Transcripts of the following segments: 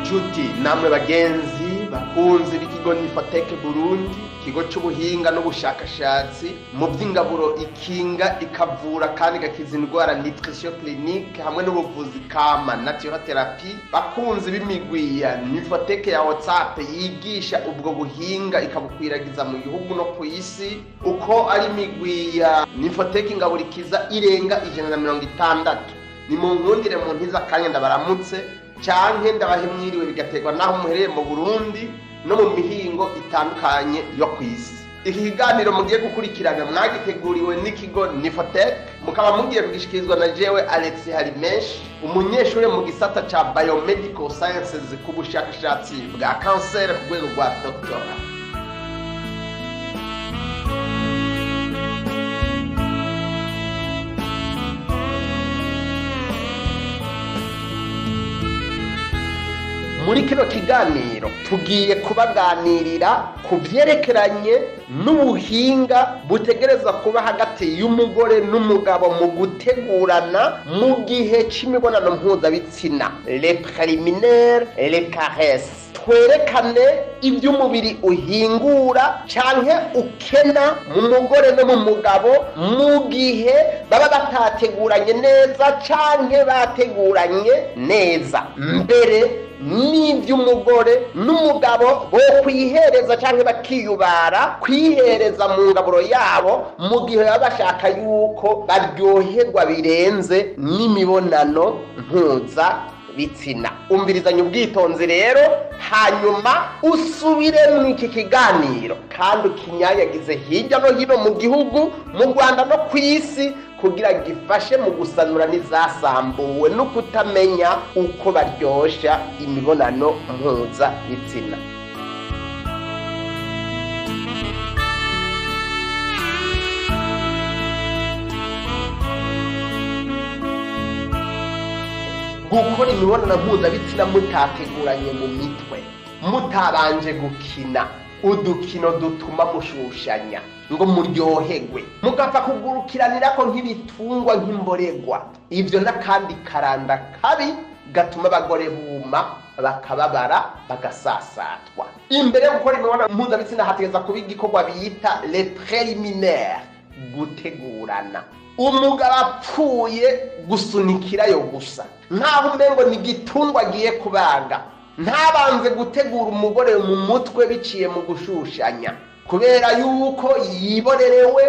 Nshuti namwe bagenzi bakunzi b'ikigo Nifateke Burundi, ikigo cy'ubuhinga n'ubushakashatsi mu by'ingaburo ikinga, ikavura kandi igakiza indwara, nutrition clinique, hamwe n'ubuvuzi kama, naturotherapy, bakunzi b'imigwi ya Nifateke ya WhatsApp yigisha ubwo buhinga ikabukwiragiza mu gihugu no ku isi, uko ari imigwi ya Nifateke ingaburo ikiza irenga 160, ni mu nkundire mu ntiza akanya ndabaramutse canke ndabahe mwiriwe, bigaterwa naho muhereye mu Burundi no mu mihingo itandukanye yo ku isi. Iki kiganiro mugiye gukurikirana mwagiteguriwe n'ikigo Nifotec, mukaba mugiye kugishikirizwa na jewe Alex Harimenshi, umunyeshuri mu gisata ca Biomedical Sciences ku bushakashatsi bwa kanseri ku rwego rwa doctora. Muri kino kiganiro tugiye kubaganirira ku vyerekeranye n'ubuhinga butegerezwa kuba hagati y'umugore n'umugabo mu gutegurana mu gihe c'imibonano mpuzabitsina, les préliminaires et les caresses. Twerekane iby'umubiri uhingura canke ukena mu mugore no mu mugabo mu gihe baba batateguranye neza canke bateguranye neza, mbere n'iby'umugore n'umugabo bo kwihereza cyangwa bakiyubara kwihereza mu ngaburo yabo mu gihe baba bashaka yuko baryoherwa birenze n'imibonano mpuzabitsina. Umvirizanye ubwitonzi rero, hanyuma usubire mu iki kiganiro kandi ukinyanyagize hirya no hino mu gihugu, mu Rwanda no ku isi, kugira gifashe mu gusanura n'izasambuwe no kutamenya uko baryosha imibonano mpuzabitsina. Gukora imibonano mpuzabitsina mutateguranye mu mitwe, mutabanje gukina udukino dutuma mushushanya ngo muryoherwe, mugapfa kugurukiranirako nk'ibitungwa, nk'imboregwa, ivyo n'akandi karanda kabi gatuma abagore buma, bakababara, bagasasatwa. Imbere yo gukora imibonano mpuzabitsina hategereza kuba igikorwa bita les préliminaires, gutegurana. Umugabo apfuye gusunikirayo gusa nkaho umengo ni igitungwa agiye kubaga, ntabanze gutegura umugore mu mutwe biciye mu gushushanya, kubera yuko yibonerewe,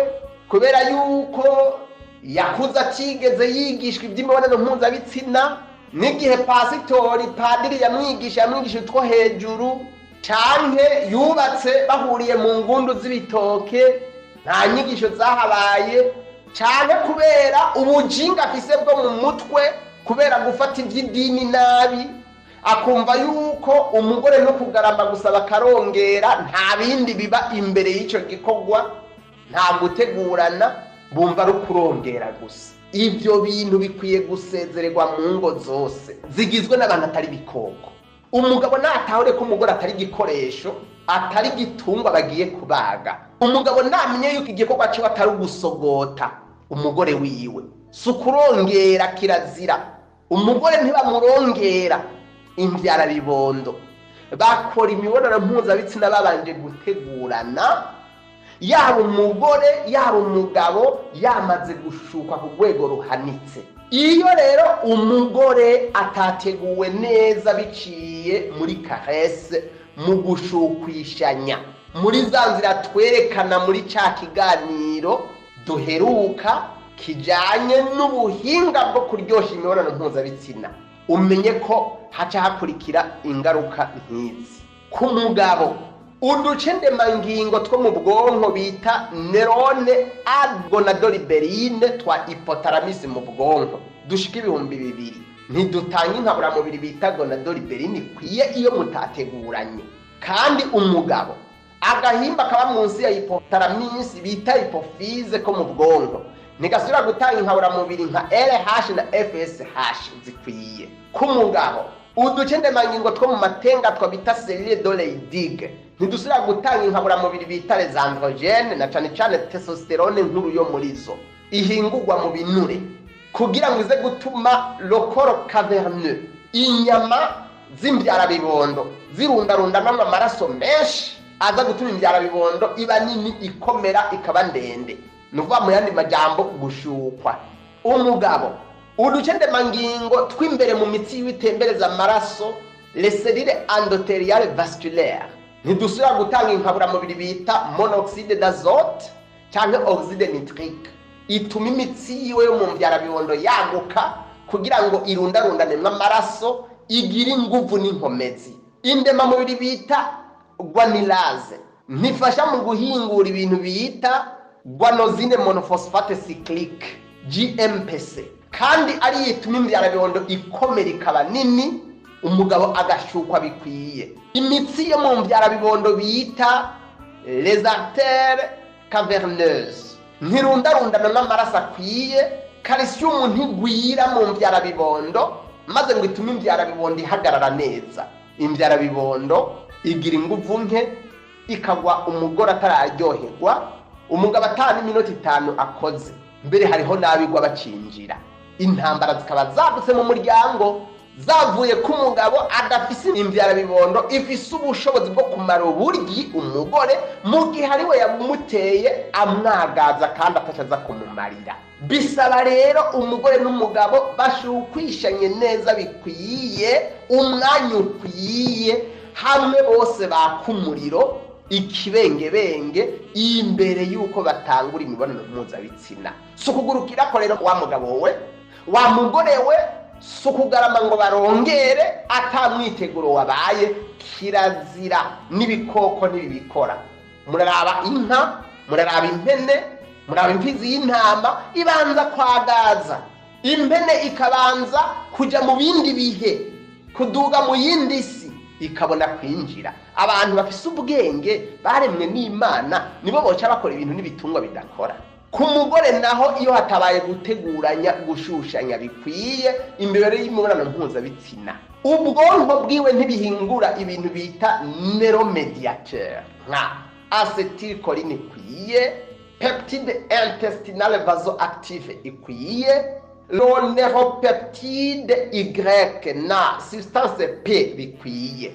kubera yuko yakuze atigeze yigishwa iby'imibonano mpuzabitsina, n'igihe pasitori, padiri yamwigisha, yamwigisha utwo hejuru, canke yubatse bahuriye mu ngundu z'ibitoke, nta nyigisho zahabaye, canke kubera ubujinga afise bwo mu mutwe, kubera gufata iby'idini nabi, akumva yuko umugore no kugarama gusa bakarongera, nta bindi biba imbere y'icyo gikorwa, nta gutegurana, bumva ari ukurongera gusa. Ibyo bintu bikwiye gusezererwa mu ngo zose zigizwe n'abantu atari ibikoko. Umugabo natahure ko umugore atari igikoresho, atari igitungwa bagiye kubaga. Umugabo namenye yuko igikorwa ciwe atari ugusogota umugore wiwe, si ukurongera, kirazira. Umugore ntibamurongera imbyara bibondo. Bakora imibonano mpuzabitsina babanje gutegurana, yaba umugore yaba umugabo yamaze gushukwa ku rwego ruhanitse. Iyo rero umugore atateguwe neza biciye muri caresse, mu gushukwishanya, muri za nzira twerekana muri ca kiganiro duheruka kijanye n'ubuhinga bwo kuryosha imibonano mpuzabitsina, umenye ko haca hakurikira ingaruka nk'izi. Ku mugabo, uduce ndemangingo two mu bwonko bita neurones à gonadolibérine twa hypothalamus mu bwonko dushika 2000 ntidutanga inkaburamubiri bita gonadolibérine ikwiye iyo mutateguranye. Kandi umugabo, agahimba kaba munsi ya hypothalamus bita hypophyse ko mu bwonko ntigasubira gutanga inkaburamubiri nka LH na FSH zikwiye. Ku mugabo, uduce ndemangingo two mu matenga two bita cellules de Leydig ntidusubira gutanga inkaburamubiri bita les androgènes, na cane cane testostérone nkuru yo muri zo ihingurwa mu binure, kugira ngo ize gutuma le corps caverneux, inyama. z'imbyarabibondo zirundarundanamo amaraso menshi aza gutuma imbyarabibondo iba nini, ikomera, ikaba ndende. Ni ukuvuga mu yandi majambo gushukwa. Umugabo, uduce ndemangingo tw'imbere mu mitsi yiwe amaraso, les cellules endothéliales vasculaires, ntidusubira gutanga inkaburamubiri bita monoxyde d'azote cyangwa oxyde nitrique ituma imitsi yiwe yo mu mbyarabibondo yaguka kugira ngo irundarundanemo amaraso, igire inguvu n'inkomezi. Indemamubiri bita guanylase ntifasha mu guhingura ibintu bita guanosine monophosphate cyclique, GMPC, kandi ariyo ituma imbyarabibondo ikomera, ikaba nini, umugabo agashukwa bikwiye. Imitsi yo mu mbyarabibondo bita les artères caverneuses ntirundarundana n'amaraso akwiye, calcium ntigwira mu mbyarabibondo maze ngo itume imbyarabibondo ihagarara neza. Imbyarabibondo igira inguvu nke, ikagwa umugore atararyoherwa, umugabo atanu iminota 5 akoze. Mbere hariho n'abigwa bacinjira, intambara zikaba zadutse mu muryango zavuye ku mugabo adafise imbyarabibondo ifise ubushobozi bwo kumara uburyi umugore mu gihe ari we yamuteye amwagaza kandi atashaza kumumarira. Bisaba rero umugore n'umugabo bashukwishanye neza bikwiye, umwanya ukwiye, hamwe bose baka umuriro ikibengebenge imbere yuko batangura imibonano mpuzabitsina. Si ukugurukira ko rero wa mugabo we, wa mugore we, si ukugarama ngo barongere atamwiteguro wabaye. Kirazira, n'ibikoko ntibibikora. Muraraba inka, muraraba impene, muraraba imfizi y'intama ibanza kwagaza, impene ikabanza kuja mu bindi bihe, kuduga mu yindi si, ikabona kwinjira. Abantu bafise ubwenge baremwe n'Imana nibo boca bakora ibintu n'ibitungwa bidakora. Ku mugore naho iyo hatabaye guteguranya, gushushanya bikwiye imbere y'imibonano mpuzabitsina, ubwonko bwiwe ntibihingura ibintu bita neuromédiateur nka acetylcholine ikwiye, peptide intestinale vasoactive ikwiye, le neuropeptide Y na substance P bikwiye,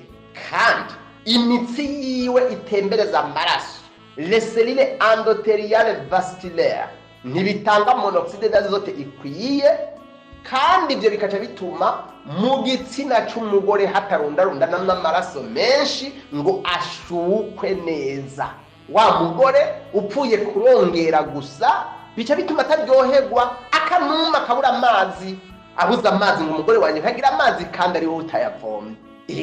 kandi imitsi yiwe itembereza amaraso, les cellules endothéliales vasculaires, ntibitanga monoxyde d'azote ikwiye, kandi ibyo bikaca bituma mu gitsina c'umugore hatarundarundana n'amaraso menshi ngo ashukwe neza. Wa mugore upfuye kurongera gusa bica bituma ataryoherwa, akanuma, akabura amazi. Abuze amazi ngo umugore wanjye ntagira amazi, kandi ari wowe utayavomye.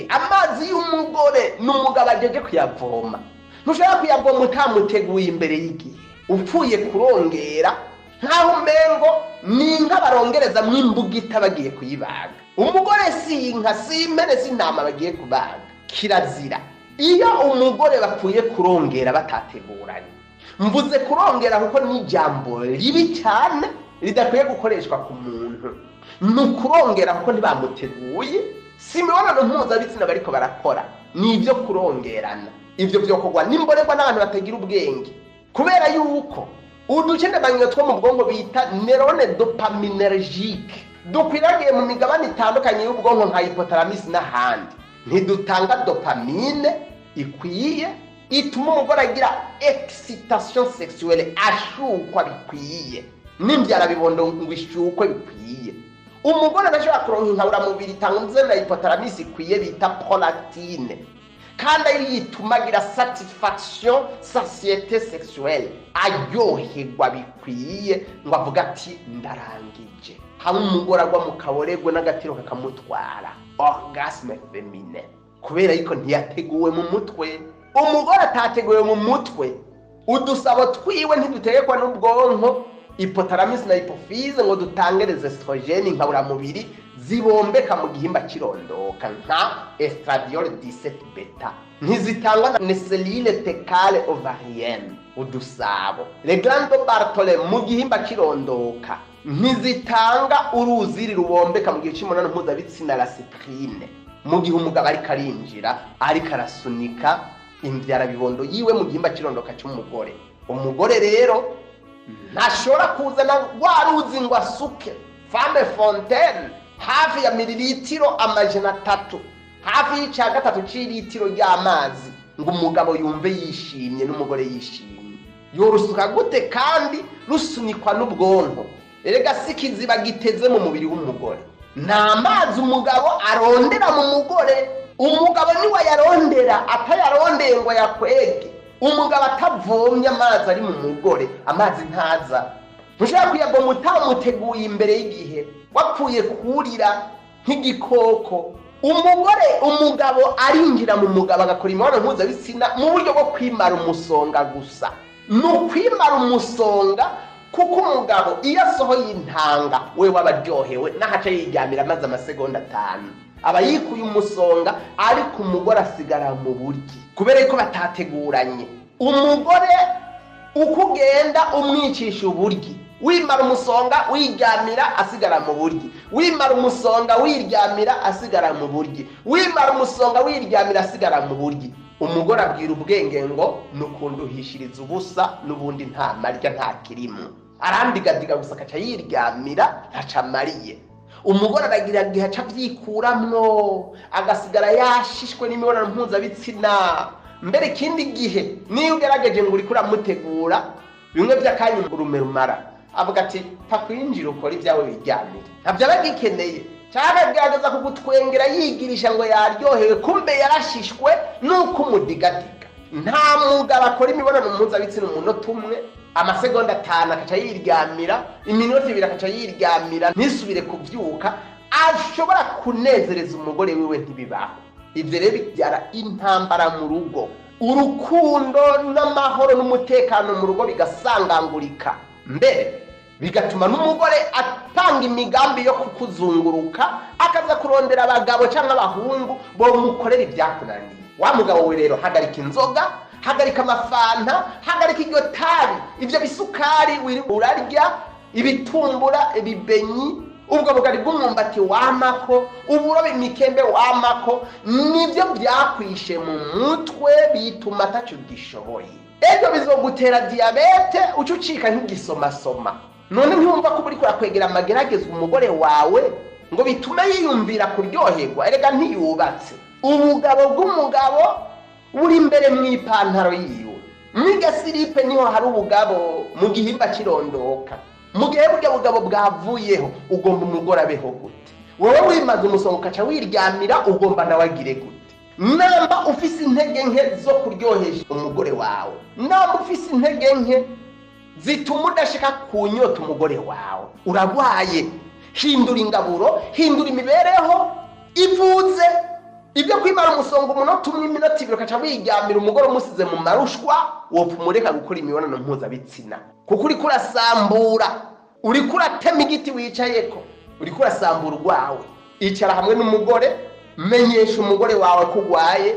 Amazi y'umugore ni umugabo ajeje kuyavoma. Ntushobora kuyavoma utamuteguye imbere y'igihe. Upfuye kurongera nkaho umengo ni inka barongereza imbugita bagiye kuyibaga. Umugore si inka, si impene, si intama bagiye kubaga. Kirazira iyo umugore bapfuye kurongera batateguranye. Mvuze kurongera kuko ni ijambo ribi cyane ridakwiye gukoreshwa ku muntu. Ni ukurongera kuko ntibamuteguye, si imibonano mpuzabitsina bariko barakora, ni ibyo kurongerana. Ibyo byokorwa n'imborerwa n'abantu batagira ubwenge, kubera yuko uduce ndemangingo two mu bwonko bita neurones dopaminergique dukwiragiye mu migabane itandukanye y'ubwonko nka hypothalamus n'ahandi ntidutanga dopamine ikwiye ituma umugore agira excitation sexuelle, ashukwa bikwiye, n'imbyarabibondo ngo ishukwe bikwiye. Umugore ntashobora kuronka inkaburamubiri itanze na hypothalamus ikwiye bita prolactine, kandi ariyo yituma agira satisfaction, satiété sexuelle, aryoherwa bikwiye ngo avuge ati ndarangije. Hamwe umugore agwa mu kaboregwe n'agatiro kakamutwara, orgasme féminin, kubera yuko ntiyateguwe mu mutwe. Umugore atateguwe mu mutwe, udusabo twiwe ntidutegekwa n'ubwonko, hypothalamus na hypophyse, ngo dutange les œstrogènes, inkaburamubiri zibombeka mu gihimba kirondoka nka estradiol 17 bêta, ntizitangwa na cellule thécale ovarienne. Udusabo, les glandes de Bartholin, mu gihimba kirondoka ntizitanga uruziri rubombeka mu gihe cy'imibonano mpuzabitsina, la cyprine, mu gihe umugabo ariko arinjira, ariko arasunika imbyarabibondo yiwe mu gihimba kirondoka cy'umugore. Umugore rero ntashobora kuzana rwa ruzi ngo asuke femme fontaine hafi ya mililitiro 300. Hafi y'ica gatatu c'iritiro ry'amazi ngo umugabo yumve yishimye n'umugore yishimye. Yorusuka gute kandi rusunikwa n'ubwonko? Erega si ikiziba giteze mu mubiri w'umugore. Nta mazi umugabo arondera mu mugore. Umugabo niwe ayarondera, atayarondeye ngo ayakwege. Umugabo atavomye amazi ari mu mugore, amazi ntaza. Ntushobora kuyavoma utamuteguye imbere y'igihe, wapfuye kurira nk'igikoko. Umugore, umugabo arinjira mu mugabo agakora imibonano mpuzabitsina mu buryo bwo kwimara umusonga gusa. Ni ukwimara umusonga, kuko umugabo iyo asohoye intanga we waba aryohewe, n'ahaca yiryamira amaze amasegonda 5 aba yikuye umusonga, ariko umugore asigara mu buryi kubera ko batateguranye. Umugore uko ugenda umwicisha uburyi, wimara umusonga wiryamira asigara mu buryi, wimara umusonga wiryamira asigara mu buryi, wimara umusonga wiryamira asigara mu buryi. Umugore abwira ubwenge ngo nukunduhishiriza ubusa, n'ubundi nta marya nta kirimo, arandigadiga gusa akaca yiryamira ntaca amariye. Umugore aragira igihe aca abyikuramwo, agasigara yashishwe n'imibonano mpuzabitsina. Mbere ikindi gihe niyo ugerageje ngo uriko uramutegura bimwe by'akanya urumerumara, avuga ati pfa kwinjira ukora ibyawe wiryamire, ntabyo aba agikeneye. Cyangwa agerageza kugutwengera yigirisha ngo yaryohewe, kumbe yarashishwe nuko umudigadiga. Nta mugabo akora imibonano mpuzabitsina umunota umwe, amasegonda 5 akaca yiryamira, iminota 2 akaca yiryamira, ntisubire kuvyuka, ashobora kunezereza umugore wiwe, ntibibaho. Ivyo rero bibyara intambara mu rugo, urukundo n'amahoro n'umutekano mu rugo bigasangangurika. Mbere bigatuma n'umugore atanga imigambi yo kukuzunguruka, akaza kurondera abagabo cyangwa abahungu bomukorera ibyakunaniye. Wa mugabo we rero, hagarika inzoga, hagarika amafanta, hagarika iryo tabi, ibyo bisukari urarya, ibitumbura, ibibenyi, ubwo bugari bw'umwumbati wamako, uburobe imikembe wamako, nibyo byakwishe mu mutwe bituma ataco gishoboye. Ejo bizogutera diyabete uca ucika nk'igisomasoma. None ntiwumva ko uriko urakwegera amagerageza umugore wawe ngo bitume yiyumvira kuryoherwa? Erega ntiyubatse. Ubugabo bw'umugabo buri imbere mu ipantaro yiwe, mw'igasiripe niho hari ubugabo, mu gihimba kirondoka. Mu gihe burya bugabo bwavuyeho, ugomba umugore abeho gute? Wowe wimaze umusonga ukaca wiryamira, ugomba nawe agire gute? Namba ufise intege nke zo kuryohesha umugore wawe, namba ufise intege nke zituma udashika kunyota umugore wawe, uragwaye. Hindura ingaburo, hindura imibereho, ivuze ibyo kwimara umusonga umunota umwe, iminota 2 ukaca wiryamira, umugore umusize mu marushwa, wopfa umureka gukora imibonano mpuzabitsina, kuko uriko urasambura, uriko uratema igiti wicayeko, uriko urasambura urwawe. Icara hamwe n'umugore, menyesha umugore wawe ko urwaye,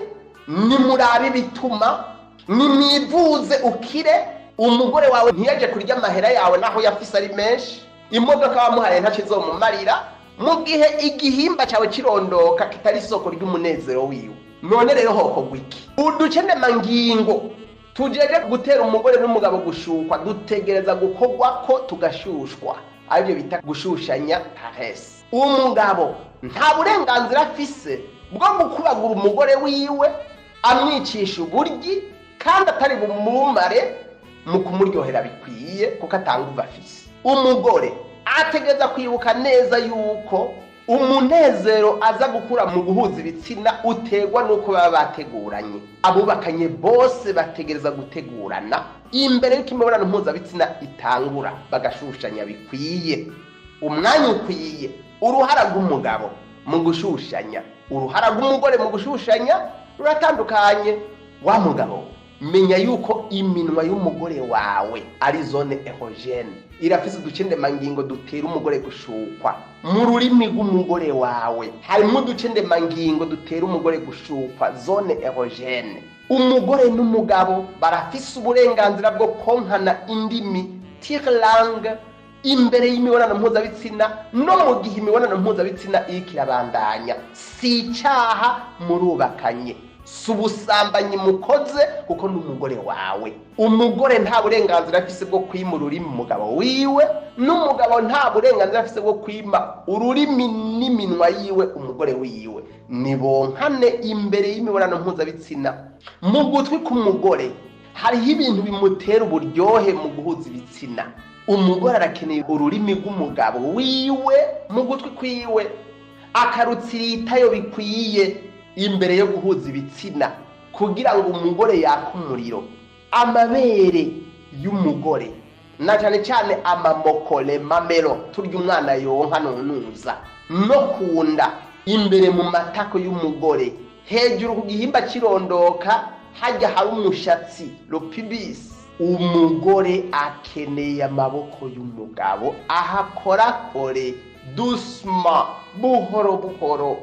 nimurabe ibituma, nimwivuze ukire. Umugore wawe ntiyaje kurya amahera yawe naho yafise ari menshi, imodoka wamuhaye ntaco izomumarira, mu gihe igihimba cyawe kirondoka kitari isoko ry'umunezero wiwe. None rero hokorwa iki? Uducendemangingo tujeje gutera umugore n'umugabo gushukwa, dutegereza gukorwa ko tugashushwa, aribyo bita gushushanya caresse. Umugabo nta burenganzira afise bwo gukubagura umugore wiwe amwicisha uburyi, kandi atari bumumare mu kumuryohera bikwiye, kuko atanga uva afise. Umugore ategereza kwibuka neza yuko umunezero aza gukura mu guhuza ibitsina uterwa nuko baba bateguranye. Abubakanye bose bategereza gutegurana imbere y'uko imibonano mpuzabitsina itangura, bagashushanya bikwiye, umwanya ukwiye. Uruhara rw'umugabo mu gushushanya, uruhara rw'umugore mu gushushanya ruratandukanye. Wa mugabo, menya yuko iminwa y'umugore wawe ari zone erogene, irafise uducendemangingo dutera umugore gushukwa. Mu rurimi rw'umugore wawe harimo uducendemangingo dutera umugore gushukwa, zone erogene. Umugore n'umugabo barafise uburenganzira bwo konkana indimi, tire langue, imbere y'imibonano mpuzabitsina no mu gihe imibonano mpuzabitsina iriko irabandanya. Si icaha, murubakanye. Si ubusambanyi mukoze, kuko ni umugore wawe. Umugore nta burenganzira afise bwo kwima ururimi umugabo wiwe, n'umugabo nta burenganzira afise bwo kwima ururimi n'iminwa yiwe umugore wiwe. Nibonkane imbere y'imibonano mpuzabitsina. Mu gutwi k'umugore hariho ibintu bimutera uburyohe mu guhuza ibitsina. Umugore arakeneye ururimi rw'umugabo wiwe mu gutwi kwiwe, akarutsiritayo bikwiye imbere yo guhuza ibitsina, kugira ngo umugore yake umuriro. Amabere y'umugore, na cyane cyane amamokole mamero turya umwana yonka nunuza, no kunda imbere mu matako y'umugore, hejuru ku gihimba kirondoka hajya hari umushatsi lopibis. Umugore akeneye amaboko y'umugabo ahakorakore dusma, buhoro buhoro,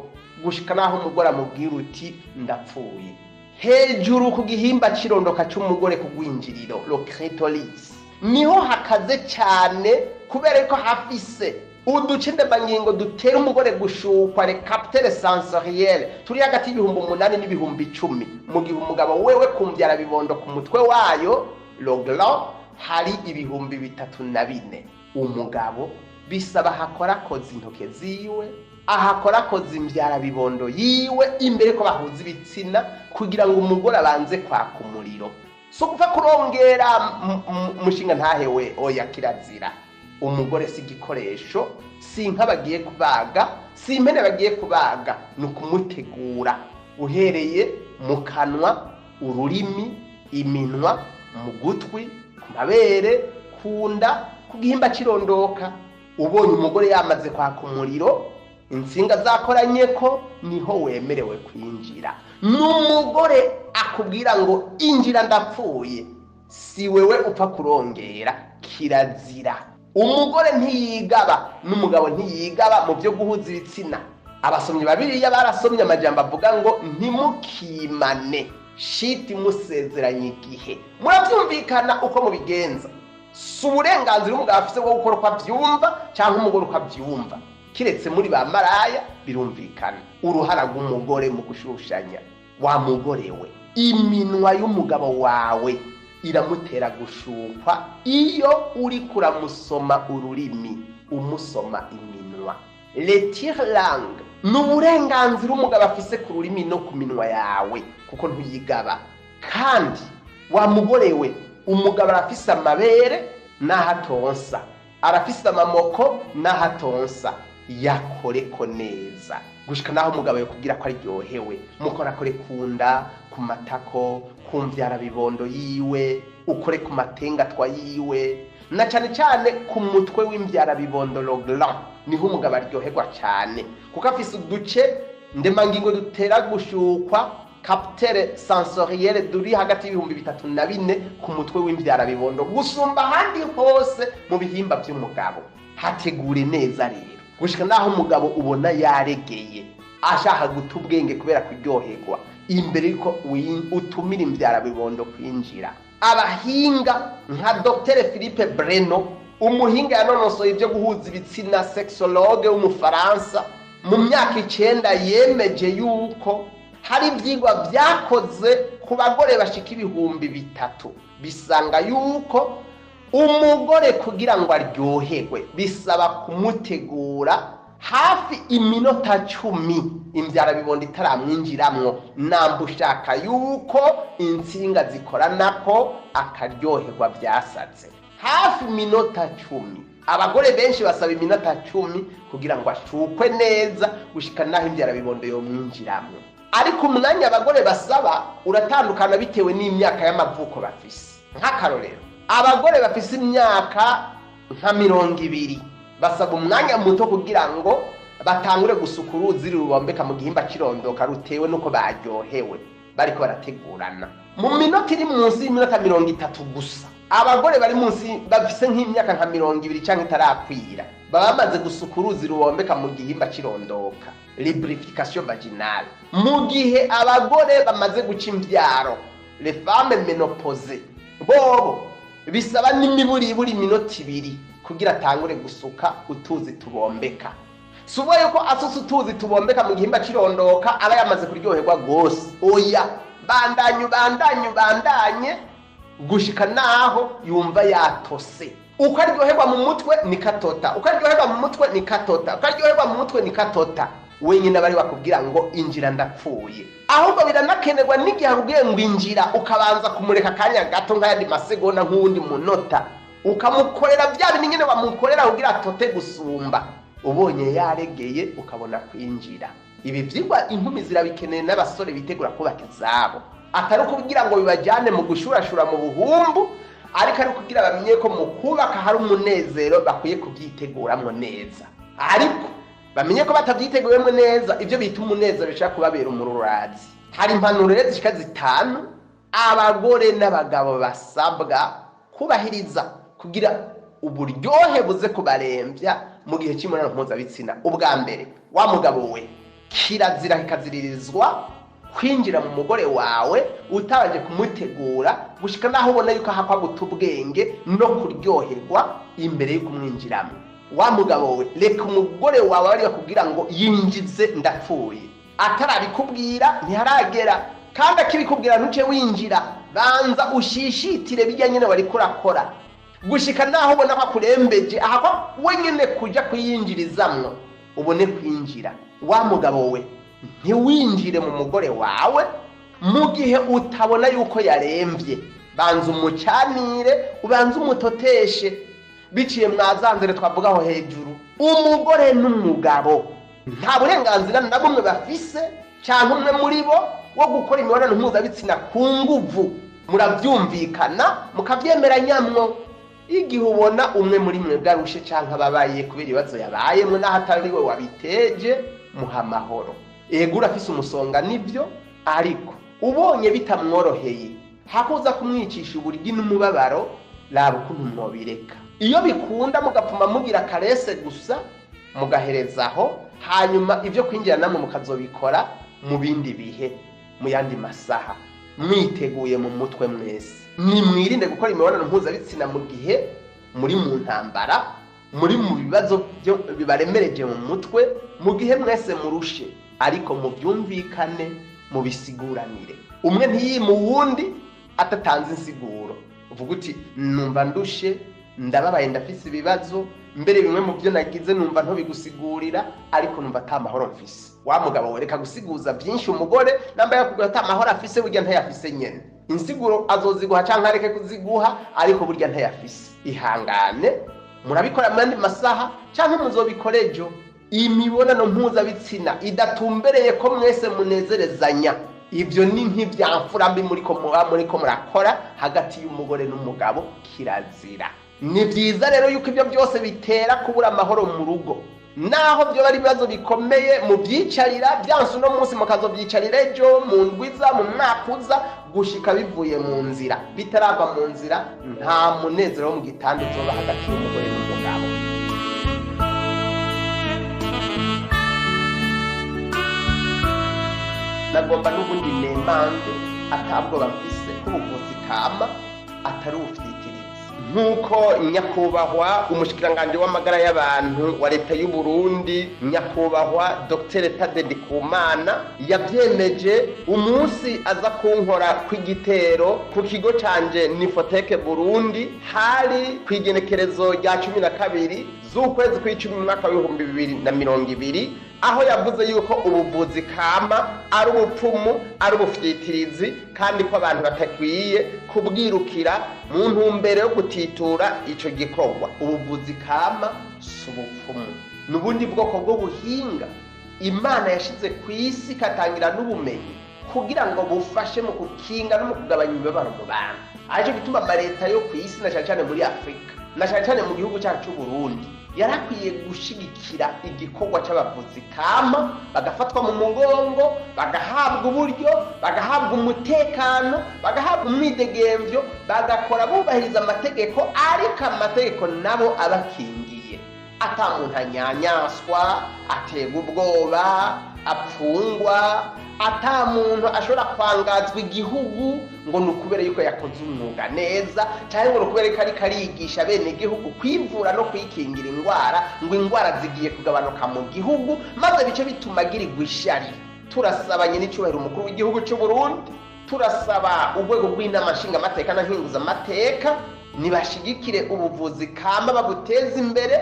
gushika naho umugore amubwira uti ndapfuye. Hejuru ku gihimba kirondoka cy'umugore ku gwinjiriro, le clitoris, niho hakaze cyane, kubera ko hafise uduce ndemangingo dutera umugore gushukwa, le capteur sensoriel, turi hagati y'8,000 n'ibihumbi 10,000, mu gihe umugabo wewe kumvyara bibondo ku mutwe wayo, le gland, hari 3004. Umugabo bisaba hakorakoza intoke ziwe, ahakorakoza imvyara bibondo yiwe imbere ko bahuza ibitsina, kugira ngo umugore abanze kwaka umuriro. So gupfa kurongera mushinga ntahewe, oya, kirazira. Umugore si igikoresho, si inka bagiye kubaga, si impene bagiye kubaga. Ni ukumutegura uhereye mu kanwa, ururimi, iminwa, mu gutwi, ku mabere, ku nda, ku gihimba kirondoka. Ubonye umugore yamaze kwaka umuriro, insinga zakoranye ko, niho wemerewe kwinjira. N'umugore akubwira ngo injira ndapfuye, si wewe upfa kurongera, kirazira. Umugore ntiyigaba n'umugabo ntiyigaba mu byo guhuza ibitsina. Abasomyi babiriya barasomye amajambo avuga ngo ntimukimane shiti musezeranye igihe. Murabyumvikana uko mubigenza. Si uburenganzira umugabo afise bwo gukora uko abyumva cyangwa umugore uko abyumva, kiretse muri ba maraya. Birumvikana uruhara rw'umugore mu gushushanya. Wa mugore we, iminwa y'umugabo wawe iramutera gushukwa iyo uri kuramusoma ururimi, umusoma iminwa, le tire-langue. Ni uburenganzira umugabo afise ku rurimi no ku minwa yawe, kuko ntuyigaba. Kandi wa mugore we, umugabo arafise amabere n'ahatonsa, arafise amamoko n'ahatonsa, yakoreko neza gushika naho umugabo yakubwira ko aryohewe. Mukorakore ku nda, ku matako, ku mvyara bibondo yiwe, ukore ku matengatwa yiwe, na cyane cyane ku mutwe w'imvyara bibondo, le gland. Niho umugabo aryoherwa cyane, kuko afise uduce ndemangingo dutera gushukwa, capteur sensoriel, duri hagati y'3004 ku mutwe w'imvyara bibondo gusumba ahandi hose mu bihimba by'umugabo. Hategure neza rero gushika naho umugabo ubona yaregeye, ashaka guta ubwenge kubera kuryoherwa, imbere yuko utumira imvyara bibondo kwinjira. Abahinga nka Dr Philippe Breno, umuhinga yanonosoye ibyo guhuza ibitsina, sexologue w'Umufaransa, mu myaka 9 yemeje yuko hari ibyigwa byakoze ku bagore bashika 3000, bisanga yuko umugore kugira ngo aryoherwe bisaba kumutegura hafi iminota 10 imbyara bibondo itaramwinjiramwo, namba ushaka yuko insinga zikoranako akaryoherwa byasatse. Hafi iminota 10. Abagore benshi basaba iminota 10 kugira ngo ashukwe neza gushika naho imbyara bibondo yomwinjiramwo. Ariko umwanya abagore basaba uratandukana bitewe n'imyaka y'amavuko bafise. Nk'akarorero, abagore bafise imyaka nka 20 basaba umwanya muto kugira ngo batangure gusuka uruzi rubombeka mu gihimba kirondoka, rutewe nuko baryohewe bariko barategurana. Mu minota iri munsi y'iminota 30 gusa, abagore bari munsi, bafise nk'imyaka nka 20 cyangwa itarakwira, baba bamaze gusuka uruzi rubombeka mu gihimba kirondoka, lubrification vaginale. Mu gihe abagore bamaze guca imbyaro, les femmes ménopausées, bobo bisaba n'imiburiburi iminota 2 kugira atangure gusuka utuzi tubombeka. Si uvuga yuko asutse utuzi tubombeka mu gihimba c'irondoka aba yamaze kuryoherwa rwose. Oya, bandanye ubandanye ubandanye gushika naho yumva yatose. Uko aryoherwa mu mutwe ni katota, uko aryoherwa mu mutwe ni katota, uko aryoherwa mu mutwe ni katota. Wenyine bari bakubwira ngo injira ndapfuye. Ahubwo biranakenerwa n'igihe akubwiye ngo injira, ukabanza kumureka akanya gato nk'ayandi masegonda nk'uwundi munota, ukamukorera bya bindi nyine wamukorera kugira atote gusumba. Ubonye yaregeye ukabona kwinjira. Ibi vyigwa inkumi zirabikeneye n'abasore bitegura kubaka izabo, atari ukubwira ngo bibajyane mu gushurashura mu buhumbu, ariko ari kugira bamenye ko mu kubaka hari umunezero, bakwiye kubyiteguramwo neza. Ariko bamenye ko batavyiteguyemo neza, ibyo bita umunezero bishobora kubabera umururazi. Hari impanuro rero zishika 5 abagore n'abagabo basabwa kubahiriza kugira uburyohe buze kubaremvya mu gihe cy'imibonano mpuzabitsina. Ubwa mbere, wa mugabo we, kirazira kikaziririzwa kwinjira mu mugore wawe utabanje kumutegura gushika naho ubona yuko ahakwa guta ubwenge no kuryoherwa imbere yo kumwinjiramo. Wa mugabo we, reka umugore wawe ari bakubwira ngo yinjize ndapfuye, atarabikubwira ntiharagera, kandi akibikubwira ntuce winjira. Banza ushishitire bijya nyine wariko urakora gushika naho ubona ko akurembeje, ahakwa wenyine kuja kuyinjirizamwo ubone kwinjira. Wa mugabo we, ntiwinjire mu mugore wawe mu gihe utabona yuko yaremvye. Banza umucanire, ubanze umutoteshe biciye mwazanzire twavugaho hejuru. Umugore n'umugabo nta burenganzira na bumwe bafise, canke umwe muri bo, wo gukora imibonano mpuzabitsina ku nguvu. Muravyumvikana mukavyemeranyamwo. Igihe ubona umwe muri mwe bwarushe canke ababaye kubera ibibazo yabayemwo n'aho atari we wabiteje, muha amahoro. Ego urafise umusonga nivyo, ariko ubonye bitamworoheye, hakuza kumwicisha uburyi n'umubabaro, raba ukuntu mwobireka. Iyo bikunda mugapfuma mugira karese gusa mugaherezaho, hanyuma ibyo kwinjira namwe mukazobikora mu bindi bihe, mu yandi masaha, mwiteguye mu mutwe mwese. Nimwirinde gukora imibonano mpuzabitsina mu gihe muri mu ntambara, muri mu bibazo bibaremereje mu mutwe, mu gihe mwese murushe, ariko mubyumvikane, mubisiguranire. Umwe ntiyima uwundi atatanze insiguro. Uvuga uti numva ndushe, ndababaye, ndafise ibibazo, mbere bimwe mu byo nagize numva ntobigusigurira, ariko numva ata mahoro mfise. Wa mugabo we, reka gusiguza byinshi umugore, namba yakubwira ata mahoro afise, burya ntayafise nyene. Insiguro azoziguha canke areke kuziguha, ariko burya ntayafise. Ihangane, murabikora mu yandi masaha canke muzobikora ejo. Imibonano mpuzabitsina idatumbereye ko mwese munezerezanya, ivyo ni nk'ivyamfura mbi muriko muba muriko murakora hagati y'umugore n'umugabo, kirazira. Ni vyiza rero yuko ivyo byose bitera kubura amahoro mu rugo, naho byo bari ibibazo bikomeye, mubyicarira byanse uno munsi mukazobyicarira ejo, mu ndwiza, mu mwaka uza, gushika bivuye mu nzira. Bitarava mu nzira nta munezero wo mu gitanda uzoba hagati y'umugore n'umugabo. Nagomba n'ubundi nemange atabwo bafise ko ubuvuzi kama atari ubufyitirizi. Nk'uko nyakubahwa umushikiranganje w'amagara y'abantu wa leta y'u Burundi, nyakubahwa Dr Tade Ndikumana, yavyemeje umunsi aza kunkora kw'igitero ku kigo canje Nifoteke Burundi, hari kw'igenekerezo rya 12 z'ukwezi kw'icumi mu mwaka w'ibihumbi bibiri na mirongo ibiri, aho yavuze yuko ubuvuzi kama ari ubupfumu, ari ubufyitirizi, kandi ko abantu batakwiye kubwirukira mu ntumbero yo gutitura ico gikorwa. Ubuvuzi kama si ubupfumu, ni ubundi bwoko bw'ubuhinga Imana yashize ku isi ikatangira n'ubumenyi kugira ngo bufashe mu gukinga no mu kugabanya imibabaro mu bantu. Arico gituma amaleta yo ku isi, na cane cane muri Afrika, na cane cane mu gihugu cyacu c'u Burundi, yarakwiye gushigikira igikorwa c'abavuzi kama, bagafatwa mu mugongo, bagahabwa uburyo, bagahabwa umutekano, bagahabwa umwidegemvyo, bagakora bubahiriza amategeko, ariko amategeko nabo abakingiye. Ata muntu anyanyaswa, aterwa ubwoba, apfungwa, ata muntu ashobora kwangazwa igihugu ngo ni ukubera yuko yakoze umwuga neza, cyangwa ngo ni ukubera yuko ariko arigisha bene igihugu kwivura no kwikingira indwara, ngo indwara zigiye kugabanuka mu gihugu, maze bice bituma agirirwa ishari. Turasabanye n'icyubahiro umukuru w'igihugu cy'u Burundi, turasaba urwego rw'inama nshingamateka na nkenguzamateka nibashigikire ubuvuzi kama babuteze imbere,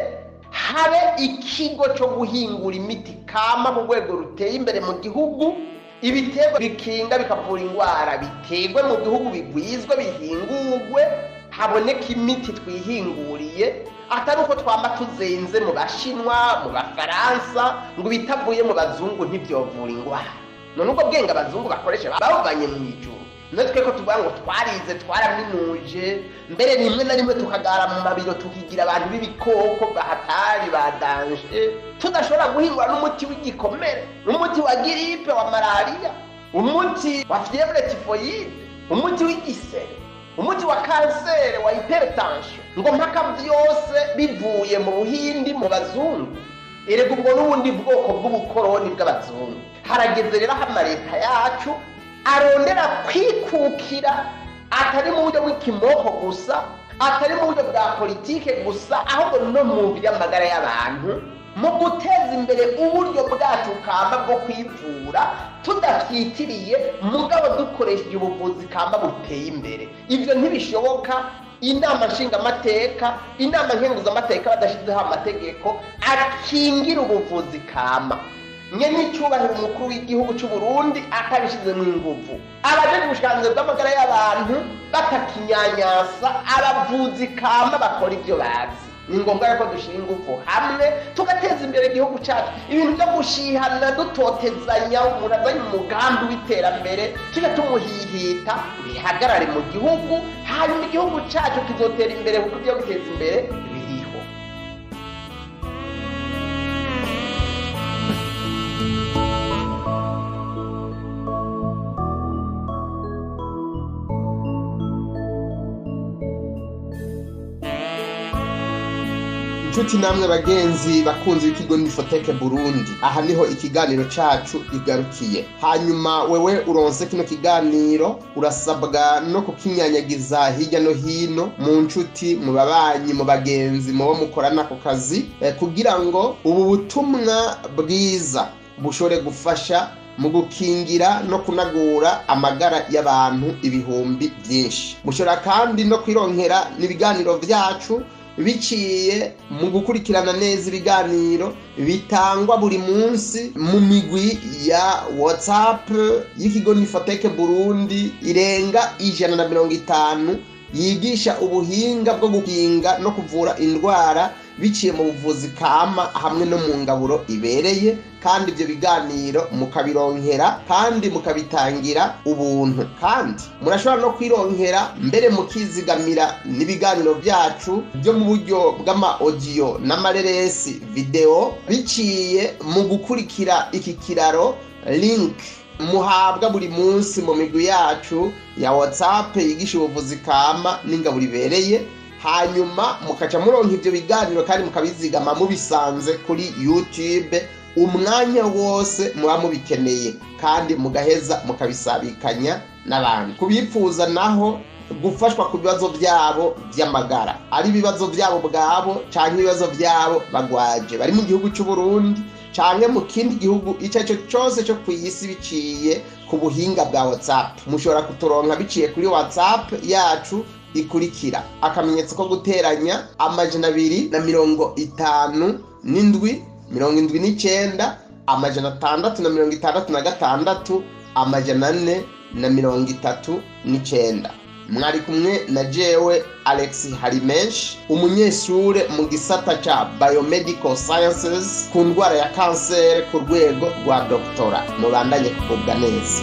habe ikigo cyo guhingura imiti kama mu rwego ruteye imbere mu gihugu, ibiterwa bikinga bikavura indwara biterwe mu gihugu, bigwizwe, bihingurwe, haboneke imiti twihinguriye, atari uko twamba tuzenze mu Bashinwa, mu Bafaransa, ngo ibitavuye mu bazungu ntibyovura indwara. None ubwo bwenge abazungu bakoresha babuvanye mu ijuru? Natwe ko tuvuga ngo twarize, twaraminuje, mbere rimwe na rimwe tukagara mu mabiro tukigira abantu b'ibikoko bahatari ba danger, tudashobora guhingura n'umuti w'igikomere, umuti wa giripe, wa malariya, umuti wa fièvre typhoïde, umuti w'igisebe, umuti wa kanseri, wa hypertension, ngo mpaka byose bivuye mu Buhindi, mu bazungu. Erega ubwo n'ubundi bwoko bw'ubukoroni bw'abazungu. Harageze rero aho amaleta yacu arondera kwikukira, atari mu buryo bw'ikimoko gusa, atari mu buryo bwa politike gusa, ahubwo no mu by'amagara y'abantu, mu guteza imbere uburyo bwacu kama bwo kwivura tudatwitiriye, mugabo dukoresheje ubuvuzi kama buteye imbere. Ibyo ntibishoboka inama nshingamateka, inama nkenguzamateka badashyizeho amategeko akingira ubuvuzi kama. Nye n'icyubahiro umukuru w'igihugu cy'u Burundi atabishizemo inguvu, abajeje ubushikiranganji bw'amagara y'abantu batakinyanyasa abavuzi kama bakora ibyo bazi. Ni ngombwa ko dushyira ingufu hamwe tugateza imbere igihugu cyacu. Ibintu byo gushihana dutotezanya, umuntu azanye umugambi w'iterambere tujya tumuhihita, bihagarare mu gihugu, hanyuma igihugu cyacu kizotera imbere, kuko ibyo guteza imbere biriho. Inshuti namwe bagenzi bakunzi b'ikigo Nifoteke Burundi, aha niho ikiganiro cacu igarukiye. Hanyuma wewe uronse kino kiganiro, urasabwa no kukinyanyagiza hirya no hino mu nshuti, mu babanyi, mu bagenzi, mu bo mukorana ku kazi, kugira ngo ubu butumwa bwiza bushobore gufasha mu gukingira no kunagura amagara y'abantu ibihumbi byinshi. Mushobora kandi no kwironkera n'ibiganiro vyacu biciye mu gukurikirana neza ibiganiro bitangwa buri munsi mu migwi ya WhatsApp y'ikigo Nifoteke Burundi irenga 150, yigisha ubuhinga bwo gukinga no kuvura indwara biciye mu buvuzi kama hamwe no mu ngaburo ibereye. Kandi ibyo biganiro mukabironkera kandi mukabitangira ubuntu. Kandi murashobora no kwironkera mbere mukizigamira n'ibiganiro byacu byo mu buryo bw'ama audio n'amareresi video biciye mu gukurikira iki kiraro link muhabwa buri munsi mu migwi yacu ya WhatsApp yigisha ubuvuzi kama n'ingaburo ibereye. Hanyuma mukaca muronka ivyo biganiro kandi mukabizigama mubisanze kuri YouTube umwanya wose muba mubikeneye, kandi mugaheza mukabisabikanya n'abandi. Kubipfuza naho gufashwa ku bibazo byabo by'amagara, ari ibibazo byabo bwabo canke ibibazo byabo bagwaje bari mu gihugu cy'u Burundi canke mu kindi gihugu icyo aricyo cyose cyo ku isi biciye ku buhinga bwa WhatsApp. Mushobora kuturonka biciye kuri WhatsApp yacu ikurikira: akamenyetso ko guteranya 257 79 666 439. Mwari kumwe na jewe Alex Harimenshi, umunyeshure mu gisata ca Biomedical Sciences ku ndwara ya kanseri ku rwego rwa doktora. Mubandanye kugubwa neza.